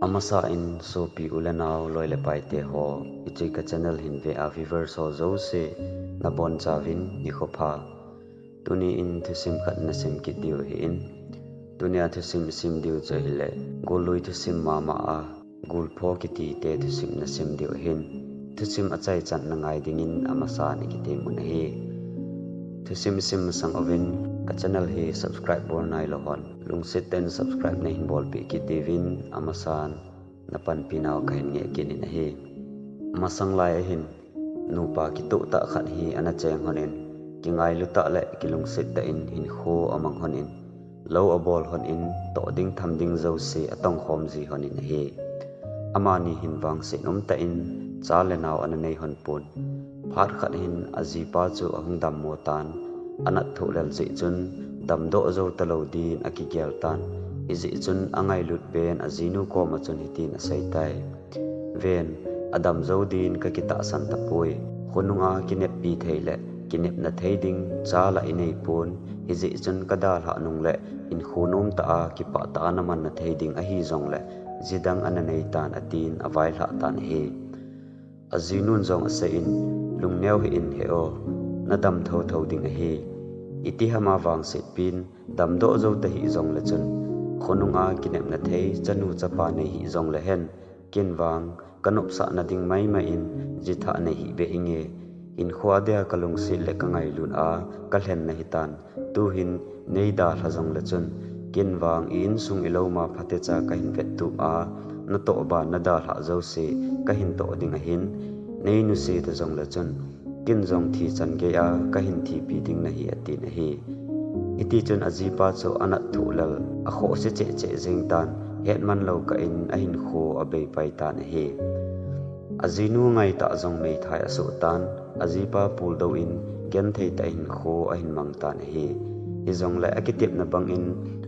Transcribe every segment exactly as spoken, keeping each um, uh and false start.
Amasa in sopi u le nao loi le pai te ho, hiche ka channel hin ve a viewers ho jouse nabonchauvin nikho pha. Tuni in thusim khat nasim kit diu ahin. Tunia thusim isim diu chu ahile, gollui thusim mama a, gulpho kiti te thusim nasim diu ahin. Thusim achaichan nangai dingin amasan ikitem un ahi. Thusim isim masang uvin ka channel hi subscribe bol nailou hon lungset tah in subscribe nahin bolpeh kit diuvin amasan napanpi nau kahin ngeh kit in ahi. Masang lai ahin, nupa kitoh tah khat hi ana cheng hon in, kingailu tah le kilungset tah in hinkho amang hon in, lou abol hon in, toh ding tham ding jouse atong khom ji hon in ahi. Amani hin vangset um tah in cha le nao ana nei hon pon. Phat khat hin ajipa chu ahung dammo tan, anat thoh lel jeh chun damdoh jou talou din akigel tan. Hijeh chun angailut pen ajinu koma chun hitin asei tai. Ven, adam jou din kakitahsan tapoi. Khonunga kineppi thei le kinepna thei ding cha la inei pon. Hijeh chun kadalhah nung le hinkho nom tah a kipah tah a namanna thei ding ahi jongle jidang ana nei tan atin availhah tan ahi. Ajinun jong asei in, lungneo hih in he o, nadam thotho ding ahi. Itiham a vangset pin damdoh jou tahih jongle chun, khonunga kinepna thei chanu chapa nei hih jongle hen, ken vang kanopsahna ding maimai in jithah nei hih beh inge. Hinkho a dia kalungset le kangailut a kalhenna hitan, tuhin neidalha jongle chun, ken vang i insung ilouma phatecha kahin vettup a, natoh ban nadalhah jouse kahin toh ding ahin, neinuse ta jongle chun, ken jong thi chan gei a kahin thipi ding nahi atin ahi. Hitichun ajipa chu anat thoh lel, akhohse cheh cheh jeng tan, hetman lou kah in ahinkho abeipai tan ahi. Ajinu ngaitah jong meithai asoh tan, ajipa puldou in genthei tah in hinkho ahin mang tan ahi. Hijongle akitepna bang in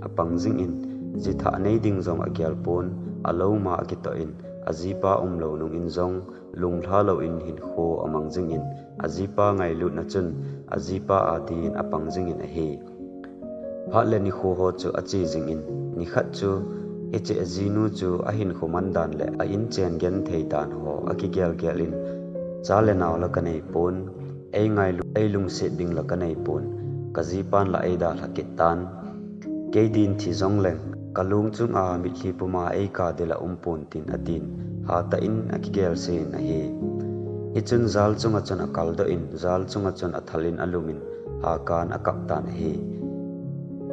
apang jing in, jithah nei ding jong agel pon, alouma akitoh in, ajipa umlou nung in jong lunglha lou in hinkho amang jing in, ajipa ngailutna chun ajipa a din apang jing in ahi. Phat le nikho ho chu ache jing in, nikhat chu hiche ajinu chu ahinkho man dan le a inchen genthei dan ho akigel gel in, cha le nao la kanei pon, eingailu, eilungset ding la kanei pon, kajipan la eidalha kit tan. Kei din thi jongleng, kalung chunga mitlhi puma eika dila um pon tin atin, hatah in akigel sen ahi. Hichun jal chunga chun akaldoh in, jal chunga chun athal in alum in, hakan akap tan ahi.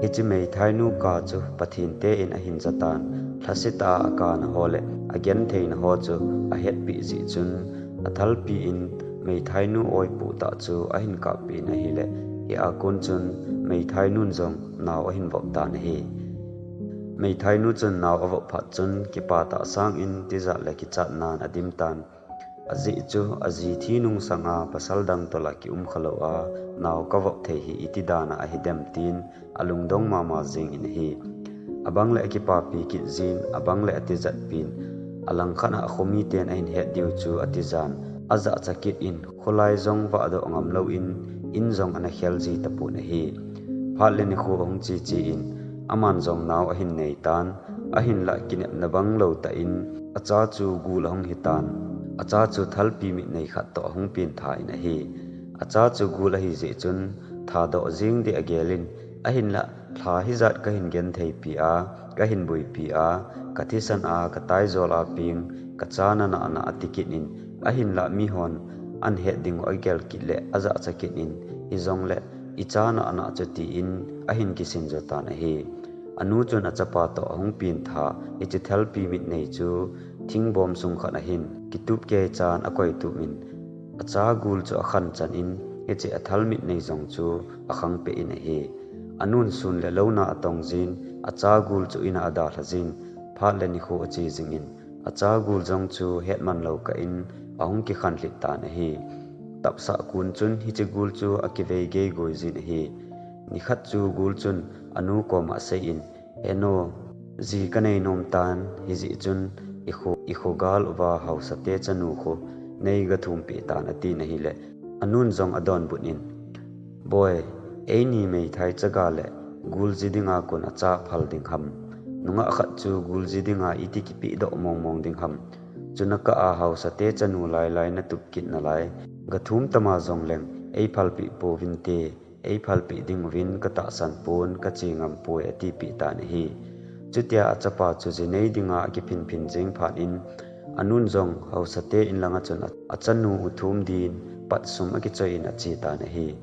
Hiche meithainu ka chu Pathen te in ahin ja tan, lhasetah a akana ho le agentheina ho chu ahetpeh jeh chun, athalpi in meithainu oipoh tah chu ahin kappeh in ahile, hia kon chun meithainun jong nao ahin vop tan ahi. Meithainu chun nao avop phat chun kipah tah sangin tijat le kichatnan adim tan. Ajeh chu aji thi nung sanga pasal dang tola kium khalou a, nao kavop thei hi iti dana ahidem tin alungdong mama jeng in ahi. Abang le akipapi kit jin, abang le atijat pin, alangkhat a akhomi ten ahin het diu chu atijan, ajahcha kit in, kholai jong vahdoh ngam lou in, in jong ana khel ji tapon ahi. Phat le nikho ahung che che in, aman jong nao ahin nei tan, ahinlah kinepna bang lou tah in, acha chu gul ahung hitan, acha chu thalpi mit nei khat toh ahung pentha in ahi. Acha chu gul ahi jeh chun, thadoh jeng ding agel in, ahinlah lha hijat kahin gentheipi a, kahin boipi a, kathisan a, kataijol a peng, kacha nanah nah ati kit in, ahinlah mihon ahin het diu agel kit le ajahcha kit in, hijongle icha nanah chu tin ahin kisin jo tan ahi. Anu chun achapa toh ahung pentha, hiche thalpi mit nei chu thingbom sung khat ahin kitup keichan akoitup in, acha gul chu akhan chan in, hiche athal mit nei jong chu akhang peh in ahi. Anun sun le louna atong jin, acha gul chu in a adalha jin, phat le nikho ache jing in, acha gul jong chu hetman lou kah in ahung kikhan lhit tan ahi. Tapsah kon chun hiche gul chu akivei geigoi jin ahi. Nikhat chu gul chun anu koma asei in, "He nu, ji kanei nom tan, hijeh chun ikho, ikho gal uva haosa te chanu khu neiga thumpeh tan," atin ahile, anun jong adonbut in, "Boi, eini meithai chaga le gul ji dinga kon acha phal ding ham? Nungah khat chu gul ji dinga iti kipeh doh mong mong ding ham. Chuna kah a haosate chanu lai lai na tup kit nalai. Gathum tama jongleng, ei phalpeh pouvinte, ei phalpeh ding uvin ka tahsan pon, ka che ngam poi, a tipeh tan ahi. Chutia a chapa chu ji nei dinga a kiphin phin jeng phat in, anun jong haosate in langa chun a, a chanu u thum din, pat sum a kichoi in a che tan ahi.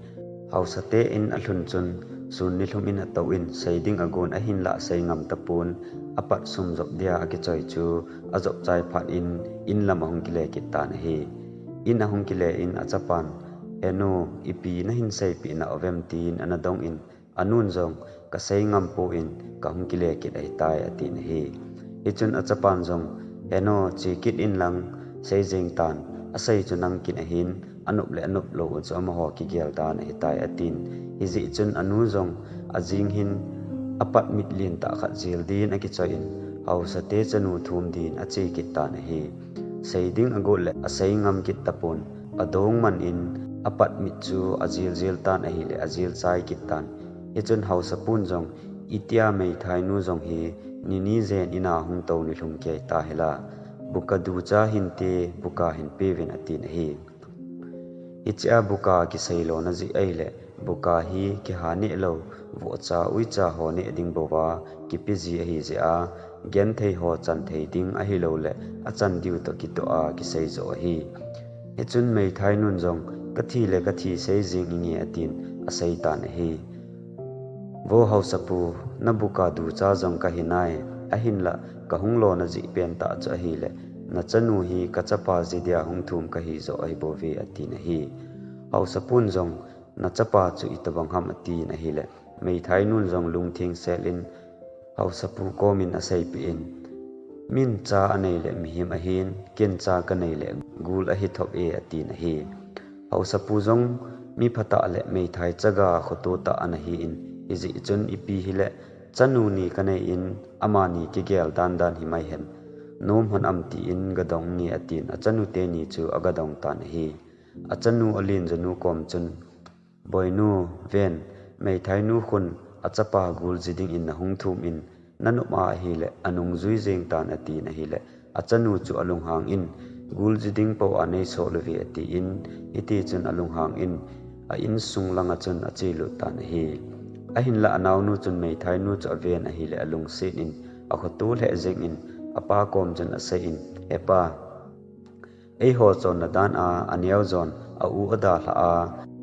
Haosate in a lhun chun, sun nilhum in a tou in, sei ding a gon ahinlah sei ngam tapon, a pat sum jop dia a kichoi chu, a jop chai phat in, in lam a hung kile kit tan ahi. In a hung kile in a chapan, "Henu, ipi na hin seipeh na uvem?" tin ana dong in, anun jong, "Ka sei ngam pon, ka hung kile kit ahitai," a tin ahi. Hichun a chapan jong, "Henu, che kit in lang, sei jeng tan, a sei chu nang kin ahin, a nop le a nop lou u chu amaho kigel dan ahitai," a tin. Hijeh chun anu jong a jing hin a pat mit lien tah khat jil din a kichoi in, haosate chanu thum din a che kit tan ahi. Sei ding a got le a sei ngam kit tapon, a dong man in a pat mit chu a jil jil tan ahile a jil chai kit tan. Hichun haosa pun jong, "Itia meithai nu jong hi, nini jen in a hung tou nilhum kei ta hila. Buka ducha hinte, buka hin peuvin," a tin ahi. Hichea buka kisei lona jeh ahile, buka hi kiha neh lou, vohcha uicha ho neh ding bouva kipe ji ahi jeh a, genthei ho chan thei ding ahilou le, a chan diu toh kitoh a kisei joh ahi. Hichun meithai nun jong, "Ka thi le ka thi sei jeng inge," a tin, a sei tan ahi. "Vo haosapu, na buka ducha jong ka hi nai, ahinlah ka hung lona jeh pen tah chu ahile, na chanu hi ka chapa ji dia hung thum ka hi joh ahi bouve," a tin ahi. Haosapun jong, "Na chapa chu itobang ham?" a tin ahile, meithai nun jong lungtheng sel in, haosapu kom in a seipeh in, "Min cha a nei le mihem ahin, ken cha ka nei le gul ahi thop e," a tin ahi. Haosapu jong mi phatah le meithai chaga khoto tah ana hi in, hijeh chun ipi hile, "Chanu ni ka nei in, amani kigel dan dan hi mai hen. Nom hon am?" tin ga dong nge a tin, a chanu teni chu a ga dong tan ahi. A chanu a len jonu kom chun, "Boinu, ven, meithai nu khun a chapa gul ji ding in na hung thum in, na nop a ahile, a nung jui jeng tan," a tin ahile, a chanu chu a lunghang in, "Gul ji ding po a nei so lou ve," a tin, hiti chun a lunghang in, a insung langa chun a che lut tan ahi. Ahinlah a naonu chun meithai nu chu a ven ahile, a lungset in, a khoto lheh jeng in, a pa kom chun a sei in, "He pa, eiho chonna dan a, a neo jon, a u a da lhah a,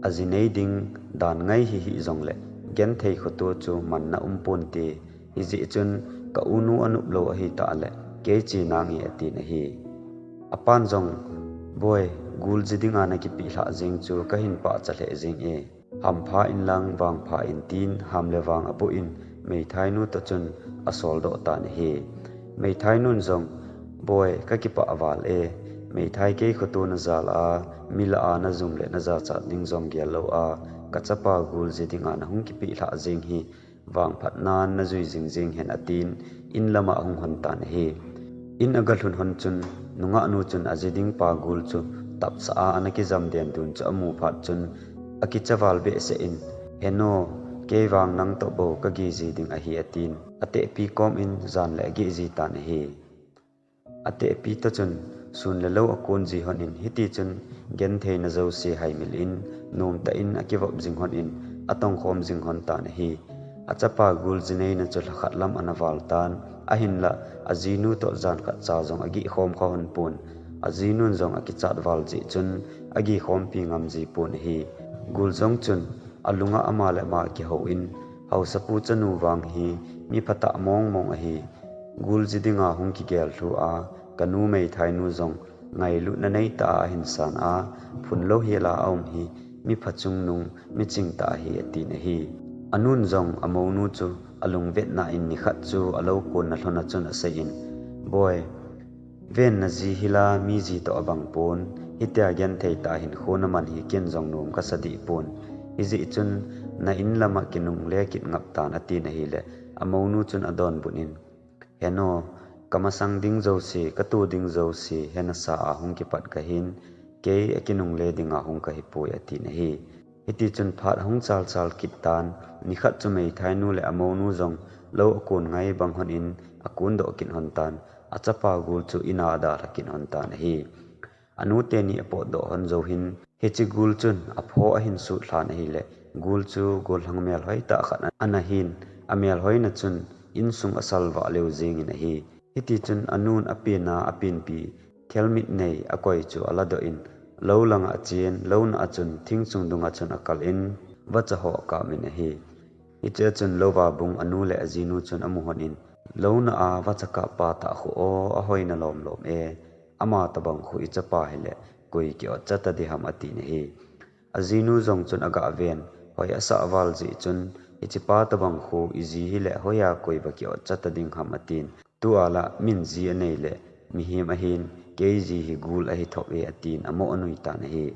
a ji nei ding dan ngai hi hih jongle, genthei khoto chu manna um ponte. Hijeh chun ka unu a nop lou ahi tah le, kei che nange," a tin ahi. A pan jong, "Boi, gul ji dinga na kipeh lhah jeng chu ka hin pahcha lheh jeng e. Ham pha in lang, vang pha in," tin ham le vang a boh in, meithai nu toh chun a sol doh tan ahi. Meithai nun jong, "Boi, ka kipah val e. Meithai kei khoto na jal a, mi lah a na jum le na jachat ding jong gel lou a, ka chapa gul ji dinga na hung kipeh lhah jeng hi, vangphat nan na jui jing jing hen," a tin, in lama a hung hon tan ahi. In a ga lhun hon chun, nungah nu chun a ji ding pa gul chu tapsa a ana kijam den dun chu a mu phat chun, a kicha val behseh in, "Henu, kei vang nang toh bou ka gih ji ding ahi," a tin, a tehpi kom in jan le a gih ji tan ahi. A tehpi toh chun, sun le lou a kon ji hon in, hiti chun genthei na jouse haimil in, nom tah in a kivop jing hon in, a tongkhom jing hon tan ahi. A chapa gul ji nei na chu lhakhat lam ana val tan, ahinlah, a jinu toh jan khat cha jong a gih khom kha hon pon, a jinun jong a kichat val jeh chun, a gih khompi ngam ji pon ahi. Gul jong chun, a lunga ama le ama kihou in, "Haosapu chanu vang hi, mi phatah mong mong ahi. Gul ji dinga hung kigel lhu a, ka nu meithai nu jong, ngailutna nei tah a ahin san a, phun lou hel a a um hi, mi phachung nung, mi ching tah ahi," a tin ahi. A nun jong a mounu chu a lungvetna in nikhat chu a lou konna lhon a chun a sei in, "Boi, ven na ji hi la mi ji toh a bang pon, hitia genthei tah a hin khon a man hi ken jong nom ka sa dih pon. Hijeh chun na in lama kinungle kit ngap tan," a tin ahile, a mounu chun a donbut in, "Henu, ka masang ding jouse, ka tu ding jouse, he nasa a hung kipat ka hin, kei a kinungle dinga hung ka hi poi," a tin ahi. Hiti chun phat a hung chal chal kit tan, nikhat chu meithai nu le a mounu jong lou a kon ngai bang hon in, akun doh kit hon tan, achapa gul chu in a adalha kit hon tan ahi. Anu teni apot doh hon jou hin, hiche gul chun apho ahin sut lhan ahile, gul chu gollhang melhoi tah khat ana hin, amelhoina chun insung asalvah leu jengin ahi. Hiti chun anun apen a apenpi, thelmit nei akoi chu aladoh in, lou langa achen, louna a chun thing chung dunga chun akal in, vacha ho akap in ahi. Hiche a chun louva bung anu le ajinu chun amu hon in, louna a vacha kap pa tah khu o, ahoina lom lom e, ama tabang khu ichapa hile, koi ki otcha ta ding ham atin ahi. Ajinu jong chun aga ven, hoi asah val jeh chun, hichepa tabang khu iji hile, hoiya koi va ki otcha ta ding ham atin. Tua la min ji anei le, mihem ahin, kei ji hi gul ahi thou e atin, amo anui tan ahi.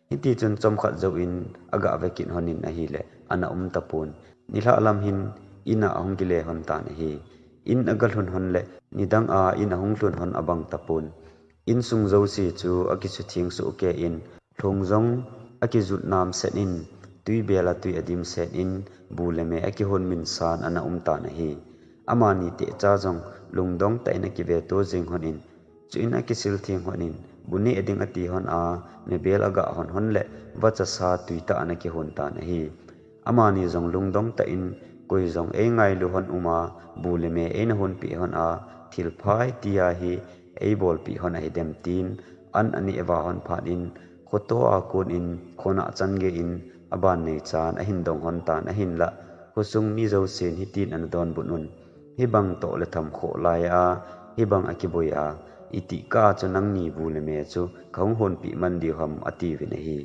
Hiti chun chomkhat jouvin aga ve kit hon in ahile, ana um tapon. Nilhah lam hin in a ahung kile hon tan ahi. In aga lhun hon le, nidang a in ahung lhun hon abang tapon. Insung jouse chu akisutheng soh kei in, lhong jong akijut nam set in, tui bel a tui adim set in, bu le me akihon min san ana um tan ahi. Amani tehcha jong lungdong tah in akive to jeng hon in, chuin akisil theng hon in, bu neh ding ati hon a, mebel aga hon hon le, vacha sa tui tah ana kihon tan ahi. Amani jong lungdong tah in, koi jong eingailu hon um a, bu le me eina honpi hon a, thil phai tia hi eibolpi hon ahi dem tin, an aneh va hon phat in, khoto a kon in, khona chan gei in, aban nei chan ahin dong hon tan ahinla, khosung mi jousen hitin ana donbut un. Hibang toh le tham khoh lai a, hibang akiboi a, itih kah a chu nangni bu le me chu kahung honpi man diu ham atiuvin ahi.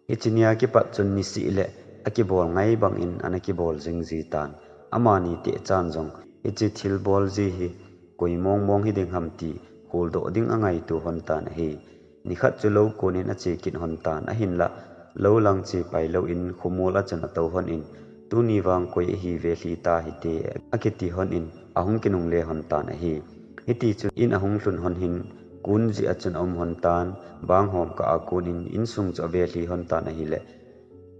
Hiche nia kipat chun niseh le akibol ngai bang in ana kibol jing ji tan. Amani tehchan jong hiche thil bol ji hi koi mong mong hiding ham ti holdoh ding angaito hon tan ahi. Nikhat chu lou kon in ache kit hon tan ahinla, lou lang che pai lou in khomol a chun atou hon in, tuni vang koi ahi ve lhi ta hite akiti hon in, ahung kinungle hon tan ahi. Hiti chun in ahung lhun hon hin, kun jeh a chun aum hon tan, bang hom kah a kon in insung chu ave lhi hon tan ahile,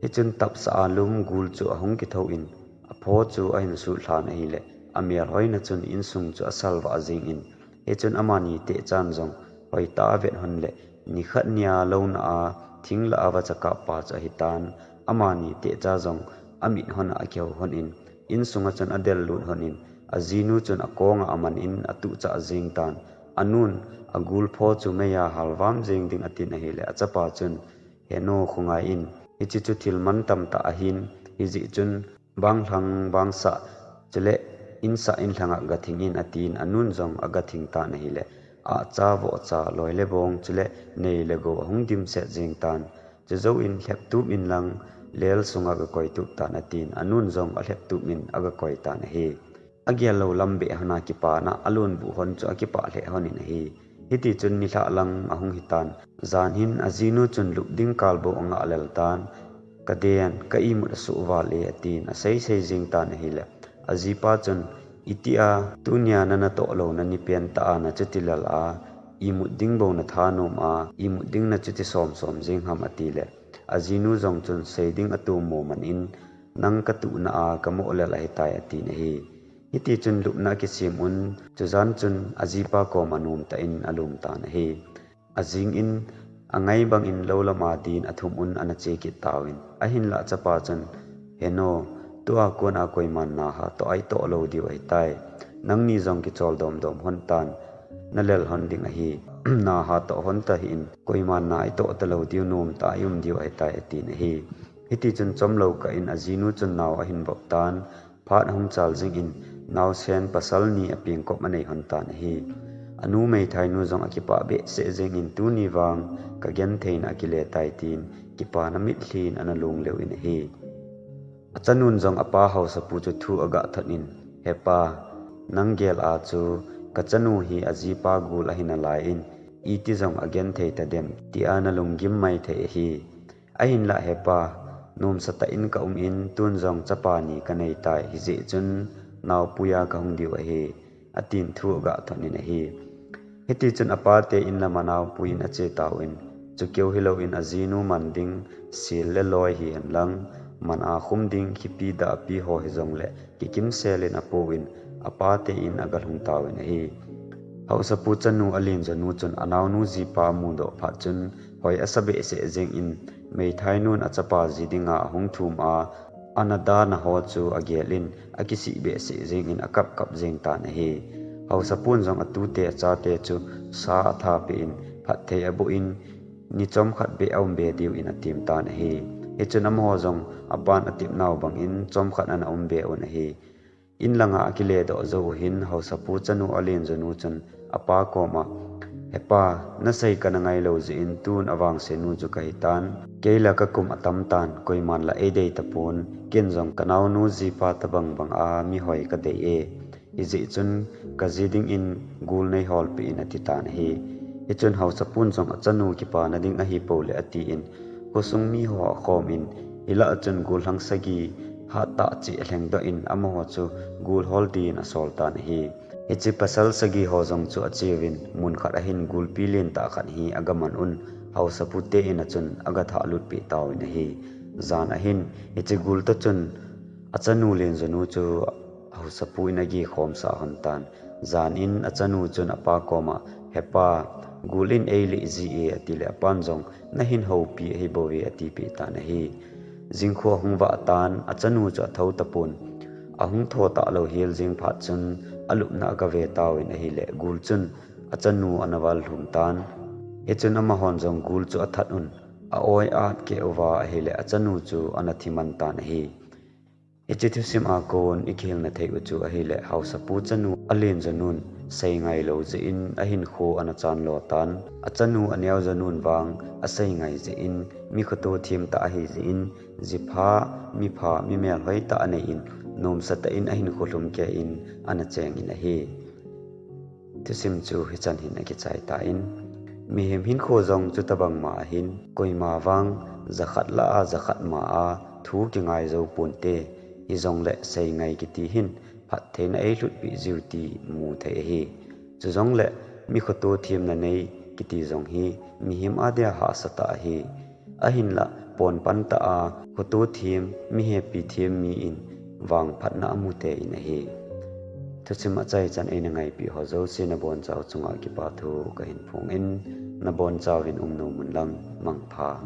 hichun tapsa a lum gul chu ahung kithou in, apho chu ahin sut lhan ahile, amelhoina chun insung chu asalvah jeng in, hichun amani tehchan jong hoitah a avet hon le, nikhat nia louna a thing lah a vacha kap pa chu ahitan, amani tehcha jong amit hon a akihou hon in, insunga chun adel lut hon in, ajinu chun akonga aman in atuhchah jeng tan, anun agul pho chu meiya halvam jeng ding atin ahile, achapa chun, Henu, khongai in, hiche chu thil mantam tah ahin, hijeh chun, bang lhang, bang sah, chule in sah in lhanga gathing in atin, anun jong agathing tan ahile, ahcha, vohcha, loi le bong, chule nei le gou ahung dimset jeng tan. Chujou in lheptup in lang, lel sunga gakoi tup tan atin, anun jong alheptup in agakoi tan ahi. Agel lou lam beh hon a kipana alunbuh hon chu akipah lheh hon in ahi. Hiti chun nilhah lang ahung hitan. Jan hin ajinu chun lup ding kal bou angah lel tan. Kaden, ka imut asuh val e, atin asei sei jeng tan ahile, ajipa chun, itia tunia nanatoh louna ni pentah a nachuti lel a, imut ding bou nathanom a, imut ding nachuti somsom jeng ham, atile, ajinu jong chun sei ding atom mo man in, nang katuhna a kamoh lel ahitai, atin ahi. Hiti chun lupna akisem un, chujan chun ajipa kom anom tah in alum tan ahi. Ajing in angai bang in lou lam a din athum un ana che kit tauvin, ahinlah achapa chun, Henu, tua kon a koiman na hatoh a itoh lou diu ahitai. Nangni jong kichol domdom hon tan, nalel hon ding ahi. Na hatoh hon tahih in, koiman na itoh talou diu, nomtah a ium diu ahitai, atin ahi. Hiti chun chomlou kah in ajinu chun nao ahin vop tan, phat ahung chal jing in, naosen pasal ni apengkop anei hon tan ahi. Anu meithainu jong akipah behseh jeng in, tuni vang kagenthei na akile tai, tin kipana mitlhi in ana lunglheh in ahi. Achanun jong apa haosapu chu thu agah thot in, He pa, nang gel a chu kachanu hi ajipa gul ahi nalai in, iti jong agenthei tadem, tia nalunggim maithei ahi. Ahinlah he pa, nomsatah in kaum in, tun jong chapa ni kanei tai, hijeh chun naopuiya kahung diu ahi, atin thu agah thot in ahi. Hiti chun apate in lama naopuiyin ache tauvin, chukeu hilou in ajinu man ding, sil le loi hihen lang, man a khum ding khipi dahpi ho hijongle, kikimsel in apouvin, apate in agalhung tauvin ahi. Haosapu chanu alen jonu chun anaonu jipa amudoh phat chun hoi asa behseh jengin, meithainun achapa ji dinga ahung thum a, ana dana ho chu agelin, akisih behseh jengin akapkap jeng tan ahi. Haosapun jong atute achate chu sa athapeh in, phatthei aboh in, ni chomkhat beh aumbe diuvin atem tan ahi. Hichun amaho jong apan atepnau bangin chomkhat ana umbe un ahi. In langa akiledoh jou uhin, haosapu chanu alen jonu chun apa koma, Hepa, nasei kana ngailou jeh in tun avangsenu chu kahitan, keila kakum atam tan, koiman la eidei tapon, ken jong kanaonu jipa tobang banga mihoi kadei e. Hijeh chun kaji dingin gul neiholpeh in atitan ahi. Hichun haosapun jong achanu kipana ding ahipoule atin, khosung miho akhomin, hilah chun gul lhang sagi hattah cheh alhengdoh in amaho chu gul hol din asol tan ahi. Hiche pasal sagi ho jong chu acheuvin, munkhat ahin gulpi lentah khat hi agaman un, haosapute in a chun agathah lutpeh tauvin ahi. Jan ahin, hiche gul toh chun achanu alen jonu chu haosapu in agekhomsah lhon tan. Jan in achanu chun apa koma, Hepa, gul in eileh ji e, atile apan jong, Nahin houpi ahibouve, atipeh tan ahi. Jingkho ahung vah tan, achanu chu athou tapon, ahung thou talou hel jeng phat chun alupna agave tauvin ahile gul chun achanu ana vallhum tan. Hichun amahon jong gul chu athat un, a-oi atkeh uva ahile achanu chu ana thiman tan ahi. Hiche thusim a kon ikihilna thei u chu ahile, haosapu chanu alen jonun seingailou jeh in ahinkho ana chanlo tan. Achanu aneo jonun vang aseingai jeh in, mi khoto them tah ahi jeh in, jipha, mipha, mi melhoi tah anei in, nomsatah in ahinkho lhumkei in ana chengin ahi. Thusim chu hichan hin akichai tan, mihem hinkho jong chutobang ma ahin, koima vang jakhat lah a jakhat ma a thu kingai jou ponte, hijongle seingai kiti hin phattheina eilhutpeh jiu ti muthei ahi. Chujongle mi khoto themna nei kiti jong hi mihem adia hahsatah ahi. Ahinlah, ponpan tah a khoto them, mi hepi them mi in vangphatna amute in ahi. Thusim achaichan eina ngaipeh ho jouse nabonchau chunga kipathu kahin phongin, nabonchauvin umnom unlang, mangpha.